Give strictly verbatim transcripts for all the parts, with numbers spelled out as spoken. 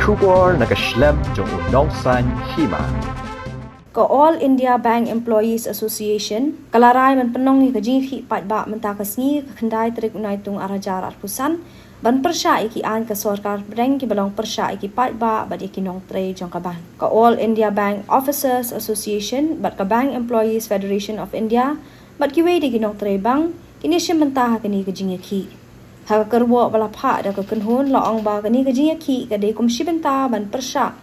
Khubor na ka shlem jong u Nongsaiñ Hima. Ka All India Bank Employees Association ka la rai ban pynlong ïa ka jingïakhih paidbah mynta ka sngi, ka khyndai tarik u Naitung ar hajar arphew san, ban pyrshah ïa ki aiñ ka sorkar pdeng kiba long pyrshah ïa ki paidbah bad ïa ki nongtrei jong ka bank. Ka All India Bank Officers Association bad ka Bank Employees Federation of India bad kiwei de ki nongtrei bank kin ïashim bynta ha kane ka jingïakhih. Ha ka kyrwoh ba la phah da ka kynhun, la ong ba kane ka jingïakhih ka dei kum shi bynta ban pyrshah.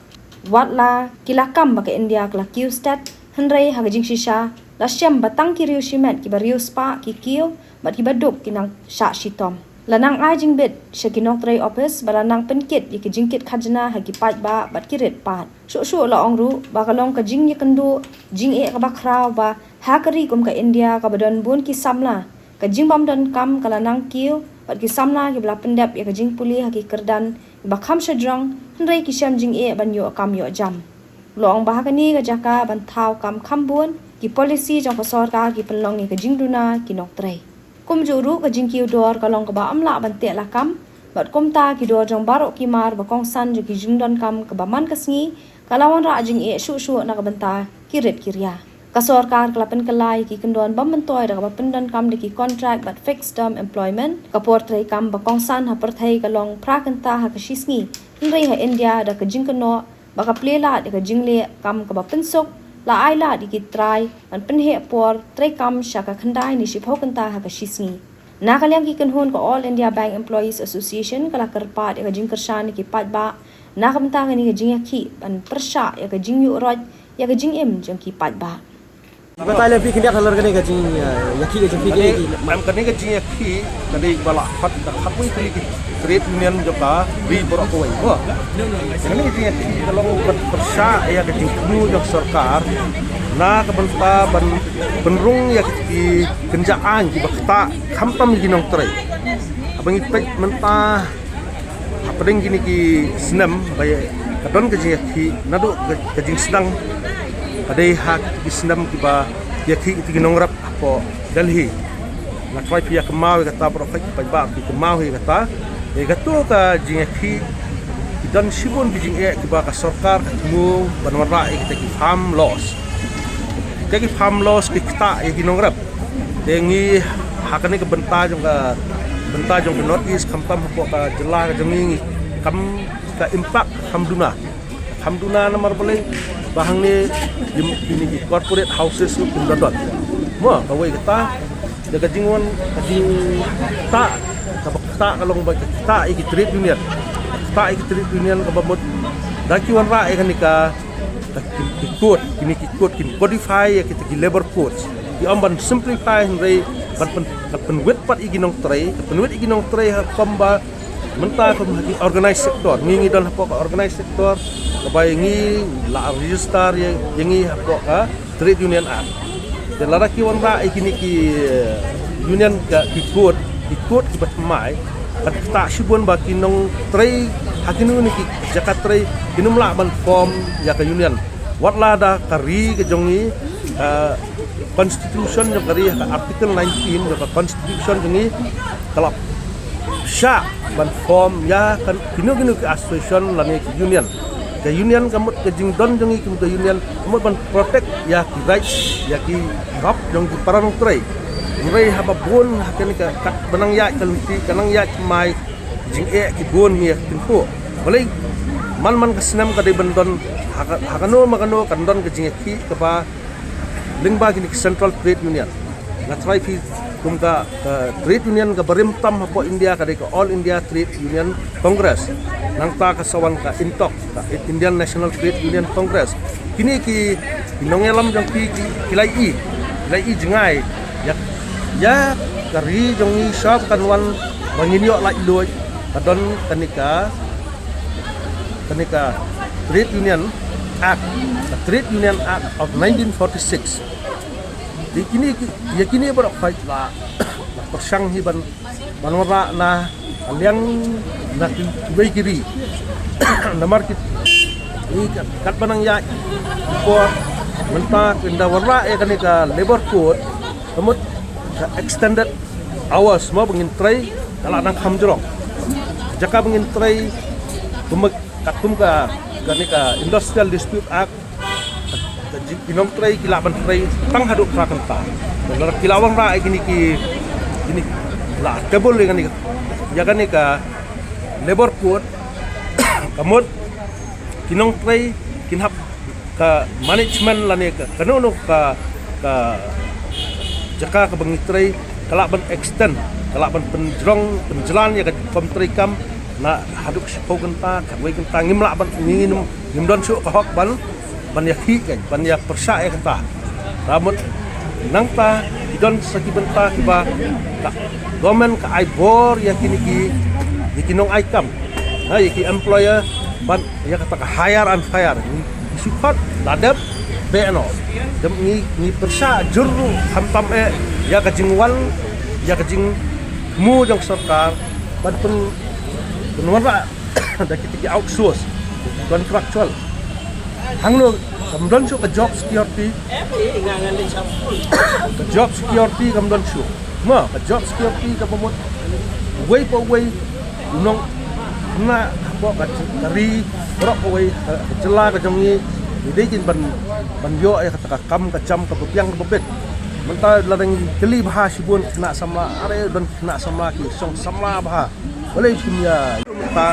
Wat la ki la kam ba ka India ka la kiew stet, hynrei ha ka jingshisha la shem ba tang ki riew shimet kiba riew spah ki kiew bad kiba duk ki nang shah shitom. La nang ai jingbit sha ki nongtrei ophis ba la nang pynkit ïa ki jingkit khajna ha ki paidbah bad ki rit pat. Shuh shuh la ong ruh ba ka long ka jingïakynduh jingeh kaba khraw ba ha ka ri kum ka India kaba don bun ki samla, ka jingbym don kam ka la nang kiew bad ki samla kiba la pyndep ïa ka jingpule ha ki kyrdan kiba kham shajrong, hynrei ki shem jingeh ban ïoh kam ïoh jam. La ong ba ha kane ka jaka ban thaw kam kham bun, ki policy jong ka sorkar ki pynlong ïa ka jingduna ki nongtrei. Kumjuh ruh ka jingkiew dor ka long kaba ym lah ban teh lakam, bad kumta ki dor jong baroh ki mar ba kongsan jong ki jingdonkam kaba man ka sngi ka la wanrah jingeh shuh shuh na ka bynta ki rit ki ria. Ka sorkar ka la pynkylla ïa ki kyndon bym myntoi da kaba pyndonkam da ki contract bad fixed term employment. Ka por trei kam ba kongsan ha pyrthei ka long phra kynta ha ka shi sngi, hynrei ha India da ka jingkynnoh ba ka plie lad ïa ka jingleh kam kaba pynsuk, la ai lad ïa ki trai ban pynheh por trei kam sha ka khyndai ne shiphew kynta ha ka shi sngi. Na ka liang ki kynhun, ka All India Bank Employees Association ka la kyrpad ïa ka jingkyrshan ïa ki paidbah na ka bynta kane ka jingïakhih ban pyrshah ïa ka jingïuh roit ïa ka jingim jong ki paidbah. Batai lem phi khyndiat halor kane ka jing, eh, ïakhih ka jingphi. Kane, em, kane ka jingïakhih ka dei ba la khot, da khot wei kane ka trade union jong ka ri baroh kawei. Wah. Kane ka jingïakhih ka long ban pyrshah ïa ka jingthmu jong sorkar na ka bynta ban pynrung ïa ki kynja aiñ kiba ktah khamtam ïa ki nongtrei. Haba ngi peit mynta hapdeng kine ki snem ba ïa ka don ka jingïakhih naduh ka, ka jingsdang ka dei ha ki snem kiba ïakhih ïa ki nongrep hapoh Delhi. Nga tharai phi ïa kynmaw ïa kata baroh, ki paidbah ki kynmaw ïa kata. Ïa kato ka jingïakhih ki don shibun ki jingeh kiba ka sorkar ka thmu ban wanrah ïa kita ki farm laws. Kita ki farm laws ki ktah ïa ki nongrep. Te ngi ha kane ka bynta jong ka, bynta jong ka North East, khamtam hapoh ka jylla ka jong ngi, ngi kam ka impact kham duna. Kham duna namar balei? Ba hangne ïa kine ki corporate houses ruh kim don. Mo, kawei kata, da ka jingwan, ka jingktah, kaba ktah ka long ba ktah ïa ki trade union. Ktah ïa ki trade union kaba mut da ki wanrah ïa kane ka, ka ki, ki code, kine ki code, kin codify ïa kita ki labor codes. Ki ym ban simplify hynrei ban pyn, ka pynwit pat ïa ki nongtrei, ka pynwit ïa ki nongtrei ha kum ba mynta kum ha ki organized sector. Ngi, ngi don hapoh ka organized sector, kaba ïa ngi la register ïa, ïa ngi hapoh ka Trade Union Act. Te lada ki wanrah ïa kine ki, eh, union ka, ki code, ki code kiba thymmai, kan ktah shibun ba ki nongtrei ha kino kino ki jaka trei kin ym lah ban form ïa ka union. Wat la da ka ri ka jong ngi, eh, constitution jong ka ri, ka article nineteen jong ka constitution jong ngi ka la shah ban form ïa ka kino kino ki association lane ki union. Ka union ka mut ka jingdon jong ngi kum ka union ka mut ban protect ïa ki rights, ïa ki hok jong ki para nongtrei. Hynrei haba bun ha kane ka, katba nang ïaid ka lynti, ka nang ïaid ka mai, jingeh ki bun ngi ïa ka pynphuh. Balei man man ka snem ka dei ban don ha ka, ha kano ma kano kan don ka jingïakhih kaba lyngba kine ki Central Trade Union. Nga tharai phi kum ka, ka trade union kaba rim tam hapoh India ka dei ka All India Trade Union Congress. Nangta ka sa wan ka INTOC, ka Indian National Trade Union Congress. Kine ki, ki nongïalam jong ki, ki, ki la ïohi, ki la ïohi jngai ïa, ïa ka ri jong ngi shwa kan wan ba ngin ïoh laitluid, ka don kane ka, kane ka Trade Union Act, ka Trade Union Act of nineteen forty-six. Te kine ki, ïa kine baroh khoit la, la pyrshang hi ban, ban wanrah na ka liang na ki, kiwei ki ri. Namar ki, i kat, katba nang ïaid ki por mynta kin da wanrah ïa kane ka Labour Code, ka mut ka extended hours mo ba ngin trei ka la nang kham jrong. Jaka ba ngin trei kumba Katkum ka, kane ka Industrial Dispute Act, ka jing, ki nongtrei ki lah ban trei tang haduh phra kynta. Lada ki lah wanrah ïa kine ki, kine la table ïa kane, ïa kane ka Labour Code, ka mut ki nongtrei kin hap ka management lane ka, kano kano ka, ka jaka kaba ngi trei, ka lah ban extend, ka lah ban pynjrong, pynjlan ïa ka rukom trei kam na haduh shiphew kynta, khatwei kynta, ngim lah ban, ngi ngim, ngim don shuh ka hok ban, ban ïa khih kein, ban ïa pyrshah ïa kata. Ka mut nangta ki don sa ki bynta kiba ka government ka ai bor ïa kine ki, ïa ki nongai kam, ha, ïa ki employer ban ïa kata ka hire and fire. Ngi, ngi shu khot, la dep, beh noh. Dep ngi, ngi pyrshah jur ruh khamtam eh ïa ka jingwan, ïa ka jingthmu jong sorkar ban pyn, pynwanrah da kita ki outsource, contractual. Hangno kam don shuh ka job security, ka job security kam don shuh. Ma, ka job security kaba mut uwei pa uwei u nongkhynnah hapoh ka, ka ri, baroh kawei ka, ka jylla ka jong ngi, ngi dei kin ban, ban ïoh ïa kata ka kam ka jam kaba biang kaba bit. Mynta lada ngi kylli bha shibun ki khynnah samla, are don ki khynnah samla ki shong samla bha. Balei kim ïa mynta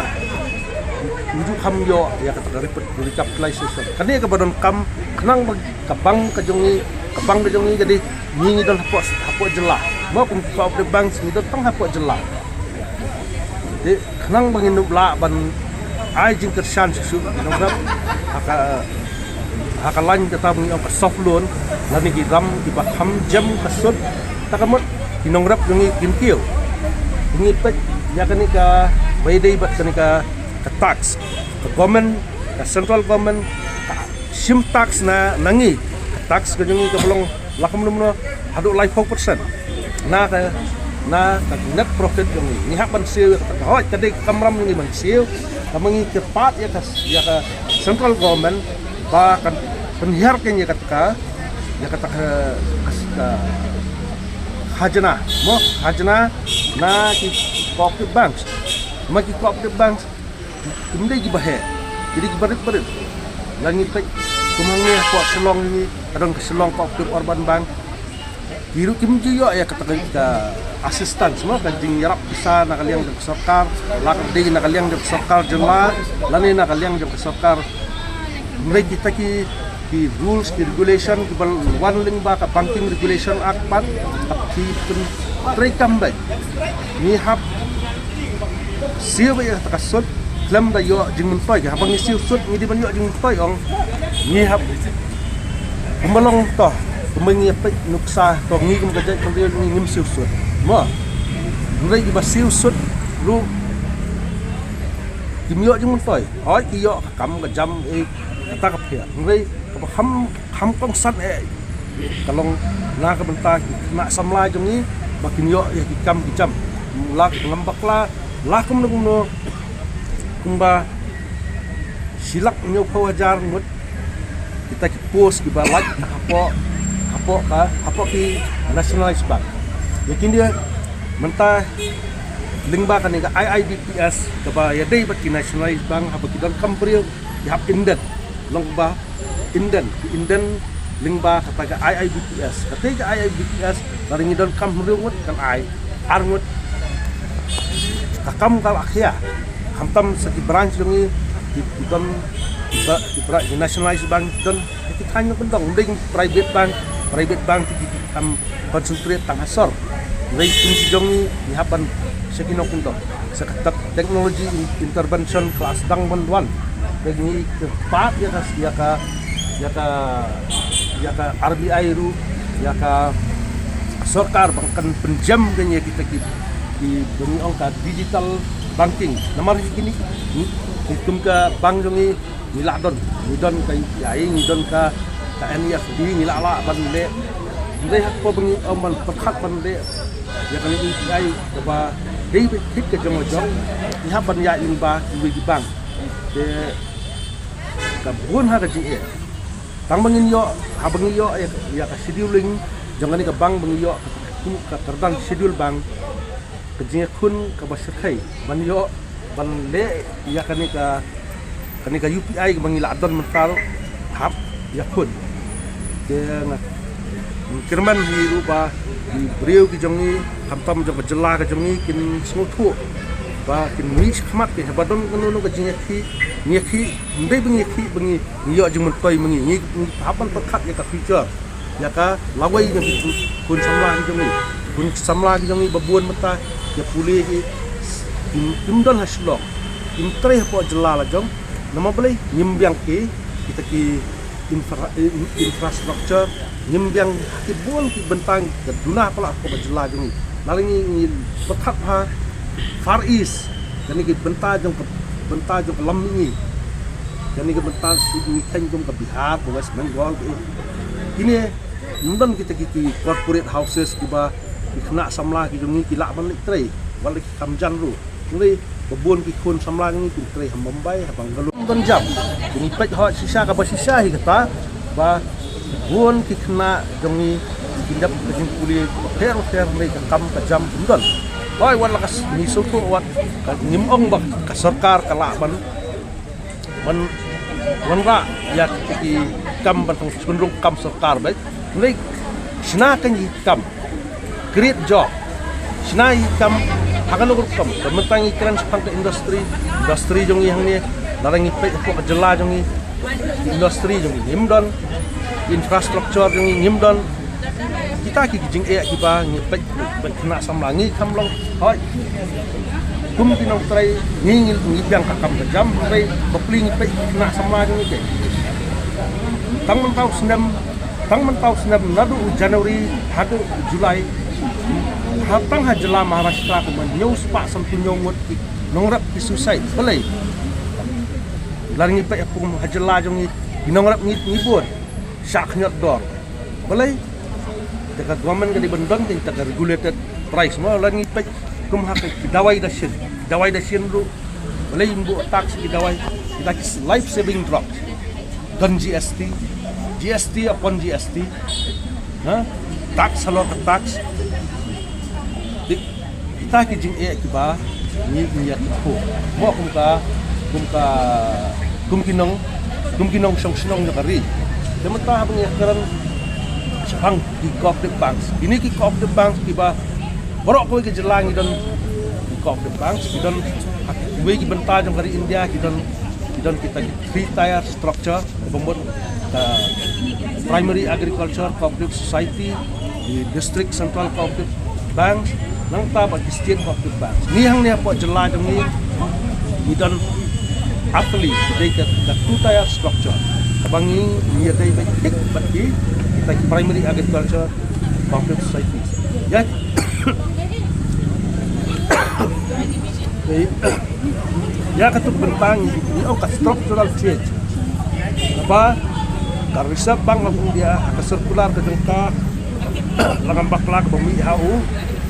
ngi ju kham ïoh ïa kata ka repa-, recapitalization. Kane kaba donkam khnang ba ka bank ka jong ngi, ka bank ka jong ngi ka dei, ngi, ngi don hapoh, hapoh jylla. Mo, kum ki cooperative banks ngi don tang hapoh jylla. Dei khnang ba ngin lah ban ai jingkyrshan shuh shuh ki nongrep ha ka, ha ka lain kata ba ngi ong ka soft loan, lane ki ram kiba kham jem ka sut, ta ka mut ki nongrep jong ngi kin kiew. Ngi peit ïa kane kaba ïadei bad kane ka, ka tax. Ka government, ka central government ka shim tax na, na ngi. Ka tax ka jong ngi kaba long la kumno kumno haduh laiphew percent na ka, na ka net profit jong ngi. Ngi hap ban siew ïa kata ka, hooid ka dei ka kamram jong ngi ban siew. Ka ma ngi kyrpad ïa ka, ïa ka central government ba kan pynhiar kein ïa kata ka, ïa kata ka, ka, ka khajna, mo, khajna na ki cooperative banks. Ma ki cooperative banks kim dei kiba heh, ki dei kiba rit barit. Lada ngi peit kum hangne hapoh Shillong ngi, ka don ka Shillong Cooperative Urban Bank. Ki ruh kim ju ïoh ïa kata ka, ka assistance, mo, ka jingïarap pisa na ka liang jong ka sorkar, la ka dei na ka liang jong ka sorkar jylla lane na ka liang jong ka sorkar. Hynrei kita ki, ki rules, ki regulation kiba wan lyngba ka Banking Regulation Act pat, ki pyn, treikam beit. Ngi hap siew beit ïa kata ka sut khlem da ïoh jingmyntoi. Haba ngi siew sut ngi dei ban ïoh jingmyntoi, ong. Ngi hap kumba long to, kumba ngi peit nuksa to, ngi kum ka jaitbynriew ngi ngim siew sut, mo. Hynrei kiba siew sut ruh kim ïoh jingmyntoi. Hooid ki ïoh ka kam ka jam, eh, kata ka pher. Hynrei kaba kham, kham kongsan eh ka long na ka bynta ki khynnah samla jong ngi ba kin ïoh ïa ki kam ki jam. La ki pynlong bakla, la kumno kumno, kumba shi lak hynñiewphew hajar ngut kita ki post kiba lait hapoh, hapoh ka, hapoh ki nationalized bank. Ïa kine mynta lyngba kane ka I I B P S kaba ïadei bad ki nationalized bank, haba ki donkam briew ki hap indent. Long ba indent, indent lyngba kata ka I I B P S. Kata ka I I B P S, lada ngi donkam hynriew ngut kan ai ar ngut. Ka kam ka la khia. Khamtam sa ki branch jong ngi, ki, ki don, ki bra-, ki bra-, ki nationalized bank don, ki thaiñ kyndong, dei private bank, private bank ki, ki kam concentrate tang ha sor. Hynrei kum ki jong ngi, ngi hap ban sha ki nongkyndong. Sa ka tech-, technology in-, intervention ka la sdang ban wan. Te ngi kyrpad ïa ka, ïa ka, ïa ka, ïa ka R B I ruh, ïa ka sorkar ba kan pynjem kein ïa kita ki, ki ba ngi ong ka digital banking. Namar kine ki, ki kum ka bank jong ngi, ngi lah don, ngi don ka U P I, ngi don ka, ka N E F T, ngi lah lah ban leh. Hynrei hapoh ba ngi ong ban pyrkhat ban leh ïa kane U P I kaba dei beit thik ka jong ka jong, ngi hap ban ïaid lyngba kiwei ki bank. Te ka bun ha ka jingeh. Tang ba ngin ïoh, haba ngi ïoh ïa, ïa ka scheduling jong kane ka bank, ba ngi ïoh ka, ka kyrdan schedule bank, ka jingïakhun kaba shyrkhei ban ïoh ban leh ïa kane ka, Kane ka U P I kaba ngi la don mynta ruh hap ïakhun. Te nga kyrmen hi ruh ba ki briew ki jong ngi, khamtam jong ka jylla ka jong ngi, kin sngewthuh ba kin mih shakhmat, ki haba don kano kano ka jingïakhih, ngi ïakhih, ym dei ba ngi ïakhih ba ngi ïoh jingmyntoi ma ngi, ngi hap ban pyrkhat ïa ka future. Ïa ka lawei jong ki khun samla ki jong ngi, khun samla ki jong ngi ba bun mynta ki pule ki, kim, kim don ha Shillong, kim trei hapoh jylla la jong. Namar balei? Ngim biang ki, kita ki infra-, in-, infrastructure, ngim biang ha ki bun ki bynta ka duna palat hapoh ka jylla jong ngi. Nalor ngi, ngi pyrkhat ha Far East, kane ki bynta jong ka, bynta jong ka lam ngi. Kane ki bynta shu ngi khein kum ka Bihar, ka West Bengal, ka, kine ym don kita ki, ki corporate houses kiba ki khynnah samla ki jong ngi ki lah ban leit trei, wat la ki kam jan ruh. Hynrei ba bun ki khun samla jong ngi ki trei ha Mumbai, ha Bangalore. Ym don jam. Ngi peit hoi shisha kaba shisha hi kata ba bun ki khynnah jong ngi ki dep ka jingpule bapher bapher, hynrei ka kam ka jam kim don. Hoi wat la ka s-, ngi sngewthuh wat ka, ngim ong ba ka sorkar ka lah ban ban wanrah ïa ki kam ban pynrung kam sorkar beit. Hynrei shna kane ki kam, create job, shna ki kam ha kano ka rukom. Te mynta ngi kren shaphang ka industry, industry jong ngi hangne, lada ngi peit hapoh ka jylla jong ngi, industry jong ngi ngim don, infrastructure jong ngi ngim don. Kita ki jingeh kiba ngi peit, peit khynnah samla ngi kham long. Hoi. Kum ki nongtrei ngi, ngi, ngi biang ka kam ka jam, hynrei bapli ngi peit khynnah samla jong ngi te. Tang mynta u snem, tang mynta u snem naduh u January haduh u July, ha tang ha jylla Maharashtra kumba hynñiew spah sanphew hynñiew ngut ki nongrep ki suicide. Balei? Lada ngi peit ha kum ha jylla jong ngi, ki nongrep ngi, ngi bun shah khñiot dor. Balei? Te ka government ka dei ban don kita ka regulated price mo, lada ngi peit kum ha ki dawai dashin. Dawai dashin ruh balei ym buh tax ki dawai? Kita ki life saving drugs. Don G S T, G S T upon G S T. Ha? Tax halor ka tax. Te kita ki jingeh kiba ngi, ngi ïa kyntu mo kum ka, kum ka, kum ki nong, kum ki nongshong shnong jong ka ri. Te mynta haba ngi ïa kren shaphang ki cooperative banks, kine ki cooperative banks kiba baroh kawei ka jylla ngi don ki cooperative banks, ki don ha kiwei ki bynta jong ka ri India, ki don, ki don kita ki three tier structure. Kaba mut ka Primary Agriculture Cooperative Society, ki District Central Cooperative Banks, nangta bad ki State Cooperative Banks. Ngi hangne hapoh jylla jong ngi, ngi don artylli, dei ka, ka two tier structure. Kaba ngi, ngi ïadei beit thik bad ki, kita ki Primary Agriculture Cooperative Societies. Ïa, ïa katu ka bynta ngi ong ka structural change. Kaba ka Reserve Bank of India ha ka circular ka jong ka la ngam bakla kaba mih ha u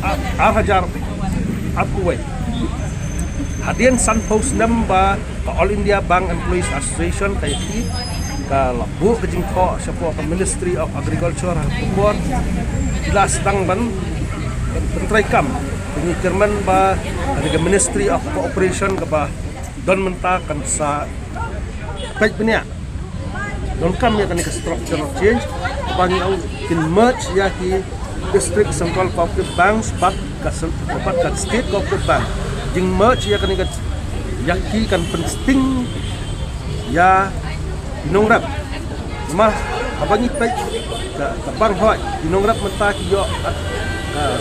ar, ar hajar arphew wei. Hadien sanphew snem ba ka All India Bank Employees Association, ka I P, ka la buh ka jingthoh shapoh ka Ministry of Agriculture ha ka por ki la sdang ban, ban, ban treikam. Ngi kyrmen ba ka Ministry of Cooperation kaba don mynta kan sa peit bniah. Donkam ïa kane ka structural change, ba ngi ong kin merge ïa ki District Central Cooperative Banks bad ka cen-, bad ka State Cooperative Bank. Jing merge ïa kane ka, ïa ki kan pynsting ïa ki nongrep. Namar haba ngi peit ka, ka bank hoi, ki nongrep mynta ki ïoh, ah,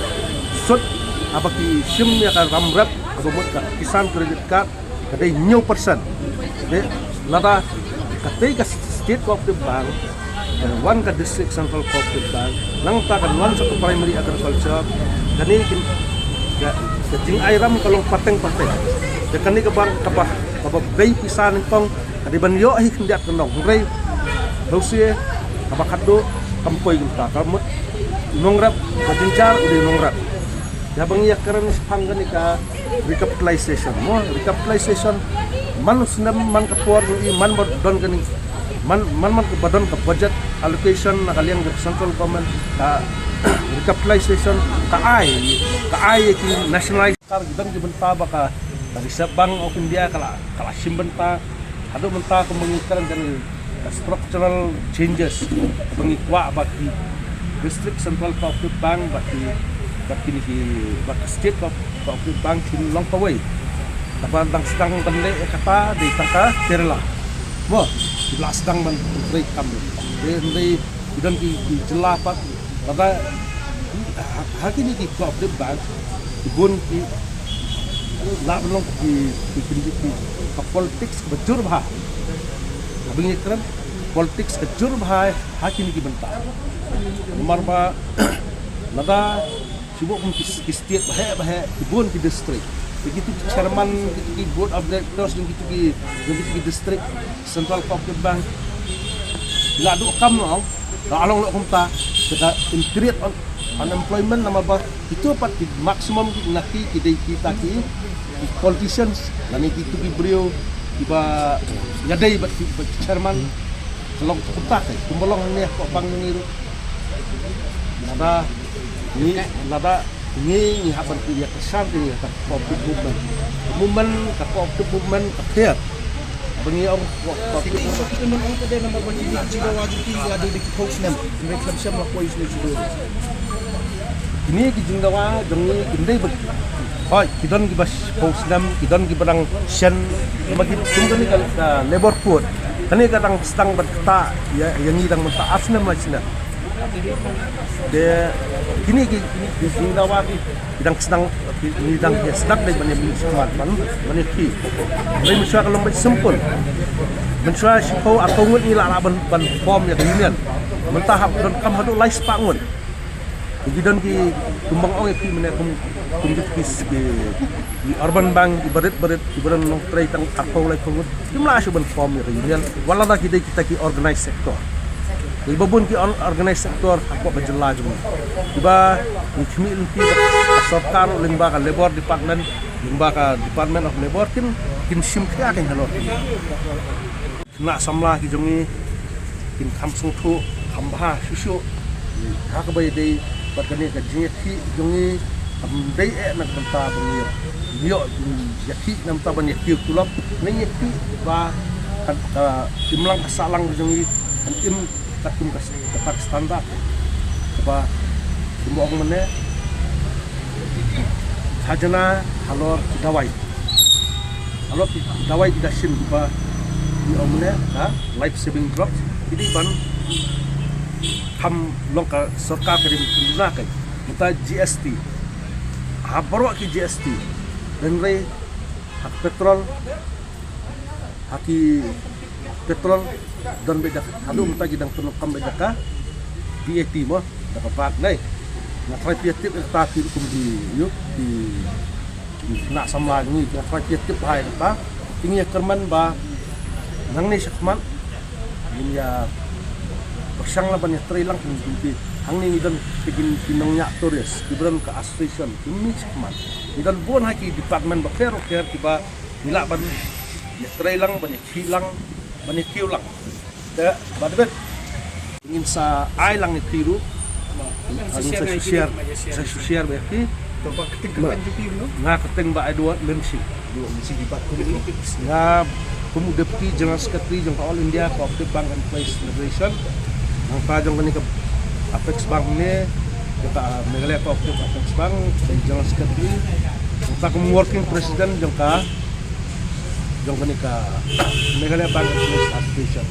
sut haba ki shim ïa ka ram rep, haba mut ka Kisan Credit Card, ka dei hynñiew percent. Te lada katei ka State Cooperative Bank, ka wan ka District Central Cooperative Bank, nangta ka wan sa ka Primary Agriculture, kane kin, ka, ka jingai ram ka long pateng pateng. Te kane ka bank kaba, kaba bei pisa nyngkong, ka dei ban ïoh hi khyndiat ka nong. Hynrei, lehse, kaba khadduh, kam poi kumta, ka mut nongrep, ka jynjar, u dei nongrep. Ïa ba ngi ïa kren shaphang kane ka recapitalization mo, recapitalization man u snem man ka por jong i man ba don kane, man, man, man ka ba don ka budget allocation na ka liang jong ka central government, ka recapitalization ka ai, ka ai ïa ki nationalized. Kar ki don ki bynta ba ka, ka Reserve Bank of India ka la, ka la shim bynta Haduh mynta kumba ngi kren kane ka structural changes ba ngi kwah ba ki District Central Cooperative Bank bad ki, bad kine ki, bad ka State Co-, Cooperative Bank kin long kawei. Kaba dang sdang ban leh ïa kata dei tang ka Kerala. Mo, ki la sdang ban trei kam. Dei, dei, ki don ki, ki jylla pat, lada ha, ha kine ki cooperative bank, ki bun ki, la ban long ki, ki, ki, ki, ka politics kaba jur bha. Haba ngi kren politics ka jur bha ha kine ki bynta. Namar ba lada shu buh kum ki, ki state ba heh ba heh, ki bun ki district. Kitu ki chairman, kitu ki board of directors, kitu ki, kitu ki district, Central Cooperative Bank. La duh kam noh, la long noh kumta, kita increase on, unemployment namar ba, itu pat ki maximum ki na ki, ki dei kita ki, ki politicians, lane kitu ki briew, kiba ïadei bad ki, bad ki chairman, ka long kumta ka, kumba long hangne ha Coop Bank hangne ruh. Lada, ngi, lada, ngi, ngi hap ban ïa ka shan, ïa ka cooperative movement. Ka movement, ka cooperative movement, ka pher. Ba ngi ong cooperative movement. Ki ong ka dei namar ba ki jingdawa jong ki ïa dei da ki phew snem. Hynrei khlem shym la poi snem shuh. Kine ki jingdawa jong ngi kin dei ba, hooid, ki don kiba phew snem, ki don kiba dang shen, ma ki kum kane ka, ka Labour Code. Kane ka dang sdang ban ktah ïa, ïa ngi dang mynta ar snem lai snem. Te kine ki, ki, ki jingdawa ki, ki dang sdang, ki, ki dang ïa sdang dei ban ïa mih shakhmat ban, ban ïa khih. Hynrei mynshuwa ka long beit sempur. Mynshuwa shiphew arphew ngut ngi la lah ban, ban form ïa ka union. Mynta hap donkam haduh lai spah ngut. Ki don ki, kumba nga ong ïa phi mynne kum, kum ki, ki, ki, ki urban bank, ki barit barit, ki barit nongtrei tang arphew laiphew ngut. Kim lah shuh ban form ïa ka union. Wat la da ki dei kita ki organized sector. Kiba bun ki or-, organized sector hapoh ka jylla jong ngi. Kiba ngi khmih lynti ba ka sorkar lyngba ka Labour Department, lyngba ka Department of Labour kin, kin shim khia kein halor. Khynnah samla ki jong ngi kin kham sngewthuh, kham bha shuh shuh. Ha kaba ïadei bad kane ka jingïakhih jong ngi kam dei eh na ka bynta ba ngi ïoh, ïoh jingïakhih na ka bynta ban ïakhih tulop, ngi ïakhih ba kan, ka imlang ka sahlang ka jong ngi kan im katkum ka, kata ka standard. Kaba kumba ong mynne, khajna halor ki dawai. Halor ki dawai ki dashin kiba ngi ong mynne ka life saving drugs. Ki dei ban kham long ka sorkar ka dei ban pynduna ka. Mynta G S T. Ha baroh ki G S T. Hynrei ha ka petrol, ha ki petrol don beit da, haduh mynta ki dang pyndonkam beit da ka V A T mo, da ka vat nai. Nga tharai phi ïa tip ïa kata phi ruh kum ki, ïa ki, ki khynnah samla ngi, nga tharai phi ïa tip bha ïa kata. Te ngi ïa kyrmen ba nangne shakhmat ngin ïa pyrshang lah ban ïa trei lang kum ki. Hangne ngi don ki, ki nongñiah tourist, kiba don ka association, ki mih shakhmat. Ngi don bun ha ki department bapher bapher kiba ngi lah ban ïa trei lang, ban ïa khih lang, ban ïa kiew lang. Te, ba dei beit. Ngin sa ai lang ïa phi ruh. Ngin sa shu share, sa shu share bad ïa phi. To ba kyrteng ka pyn jong phi ruh. Nga kyrteng Bah Edward Lyngshi. Edward Lyngshi, Bah, kum u, nga kum u Deputy General Secretary jong ka All India Cooperative Bank Employees Federation. Nangta jong kane ka Apex Bank ne, jong ka Meghalaya Cooperative Apex Bank, General Secretary. Nangta kum Working President jong ka, jong kane ka Meghalaya Bank Employees Association.